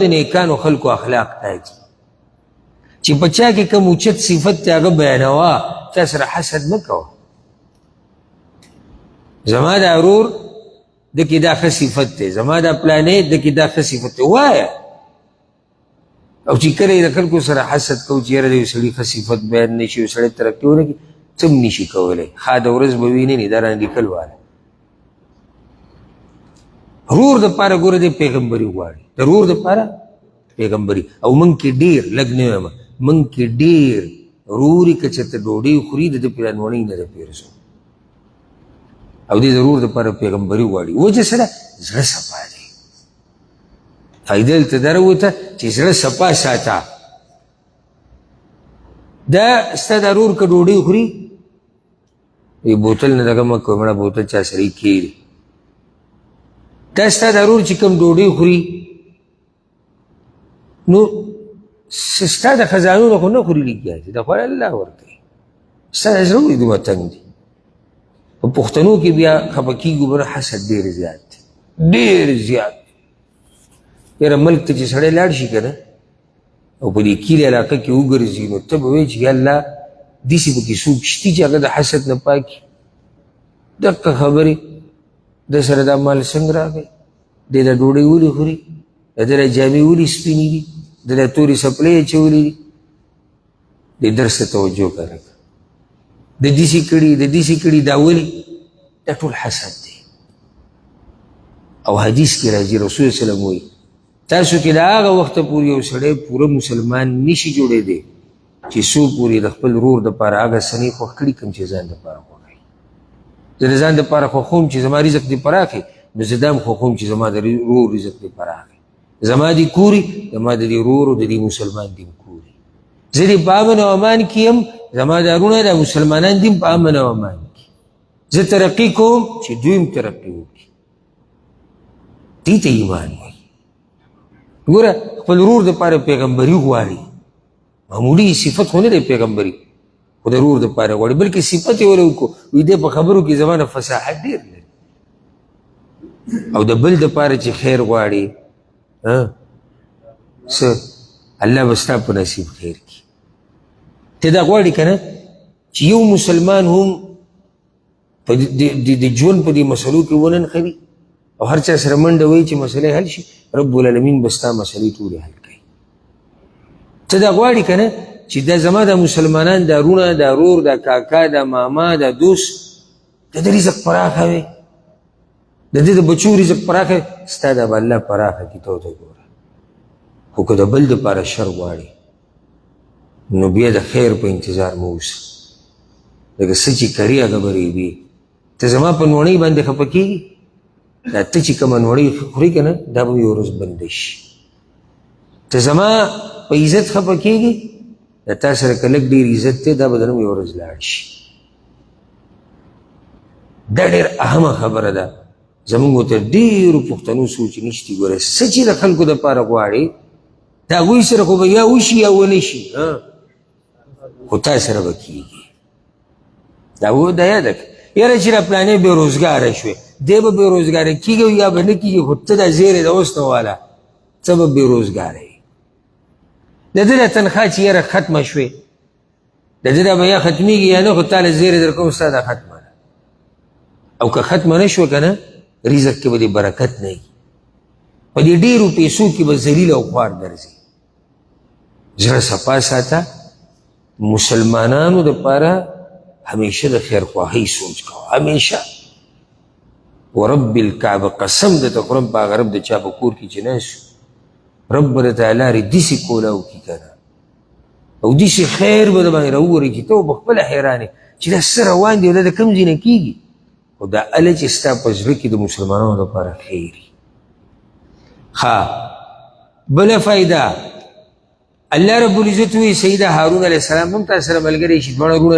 د نیکانو خلکو اخلاق دا دي چې په چا کې کوم اوچت صفت دی هغه بیانوه، چا سره حسد مه کوه. زما دا ورور ده کې دا ښه صفت دی، زما دا پلانې ده کې دا ښه صفت دی، وایه. او چې کله یې د خلکو سره حسد کوو چې یاره د یو سړي ښه صفت بیان نه شي، یو سړی ترقي ونه کړي، څه هم نه شي کولی، ښاده ورځ به وي نه دا رانه لیکل واله. رور د پاره ګوره دی پیغمبري غواړي، د رور د پاره پیغمبري. او موږ کې ډېر لږ نه وایم، موږ کې ډېر روري که چېرته ډوډۍ خوري د ده پلانوڼۍ نه ده پیرزو، او دې د رور د پاره پیغمبري غواړي. وجه څه ده؟ زړه صفا دی. فایده دلته دا راووته چې زړه صفا ساته. دا ستا د رور که ډوډۍ خوري وی بوتل نه دغه مه کوه، مړه بوتل چا سره یې کښېږدي. دا ستا د ورور چې کوم ډوډۍ خوري نو ستا د خزانو نه خو نه خوري لګیا دي، دا خو الله ورکوي. ستا د زړه ولې دومره تنګ دي؟ په پښتنو کې بیا خفه کېږو، بله حسد ډېر زیات دی، ډېر زیات. یاره ملک ته چې سړی لاړ شي که نه او په دې کلي علاقه کې وګرځي نو ته به وایې چې یا الله داسې پکې څوک شتي چې هغه د حسد نه پاک وي. دقه خبرې د سره دا مال څنګه راغی، دی دا ډوډۍ ولې خوري، د ده دا جامې ولې سپینې دي، د دا تورې څپلۍ اچولې دي. دې درس ته توجه کړه، د داسې کړي د داسې کړي دا ولې؟ دا ټول حسد دی. او حدیث کې راځي رسول الله صلی الله علیه وسلم وایي تاسو کې د هغه وخته پورې یو سړی پوره مسلمان نشي جوړېدی چې څو پورې د خپل ورور دپاره هغه څه نه خوښ کړي کوم چې ځان دپاره خوښوي. زه د ځان دپاره خوښوم چې زما رزق دې پراخ وي، نو زه دا هم خوښوم چې زما د ورور رزق دې پراخ وي. زما دې کوري، زما د دې ورور او د دې مسلمان دې کوري. زه دې په امن او امان کې یم، زما دا وروڼه دا مسلمانان دې په امن او امان کې. زه ترقي کوم چې دوی هم ترقي وکړي. دې ته ایمان وایي. ګوره خپل ورور دپاره پیغمبري غواړي، معمولي صفت خو نه دی پیغمبري، خو د ورور دپاره غواړي، بلکې صفت یې ورته وکړو، وایي دی په خبرو کې زما نه فصاحت ډېر لري. او د بل دپاره چې خیر غواړي څه الله به ستا په نصیب خیر کړي. ته دا غواړي که نه چې یو مسلمان هم په د ژوند په دې مسلو کې ونه نښلي او هر چا سره منډه وایي چې مسلې حل شي، رب العالمین به ستا مسلې ټولې حل کوي. ته دا غواړي که نه چې دا زما دا مسلمانان دا وروڼه دا ورور دا کاکا دا ماما دا دوست د ده رزق پراخه وي، د ده د بچو رزق پراخه وي، ستا دا به الله پراخه کړي. ته ورته ګوره. خو که د بل دپاره شر غواړي نو بیا د خیر په انتظار مه اوسه، لکه څه چې کري هغه به رېبي. ته زما په نوڼۍ باندې خفه کېږي، دا ته چې کومه نوڼۍ خوري که نه دا به یوه ورځ بنده شي. ته زما په عزت خفه کېږي، د تا سره که لږ ډېر عزت دی دا به درنه یوه ورځ لاړ شي. دا ډېر اهمه خبره ده. زمونږ ته ډېرو پښتنو سوچ نشتي. ګوره څه چې د خلکو دپاره غواړي د هغوی سره خو به یا وشي یا ونه شي، خو تا سره به کېږي. دا و دا یاده کړه، یاره چې را پلانې بې روزګاره شوې، دی به بې روزګاره کېږي او یا به نه کېږي، خو ته دا زیری د اوس نه واله، ته به بې روزګاره یې. د ده دا تنخوا چې یاره ختمه شوې، د ده دا به یا ختمېږي یا نه، خو تا له زیری در کوم، ستا دا ختمه ده. او که ختمه نه شوه که نه، رزق کې به دې برکت نه وي، په دې ډېرو پیسو کې به ذلیل او خوار درځي. زړه صفا ساته. مسلمانانو دپاره همیشه د خیرخواهۍ سوچ کوه، همیشه. ورب الکعبه قسم درته خورم په هغه رب د چا په کور کې چې ناست یو، رب به درته لارې داسې کولاو کړي که نه، او داسې خیر به درباندې راووري چې ته به پخپله حیران یې چې دا څه روان دي او دا د کوم ځای نه کېږي. خو دا هله چې ستا په زړه کې د مسلمانانو لپاره خیر وي. ښه بله فایده، الله رب العزت وایي سیده هارون علیه السلام هم تا سره ملګری شي، دواړه وروڼه.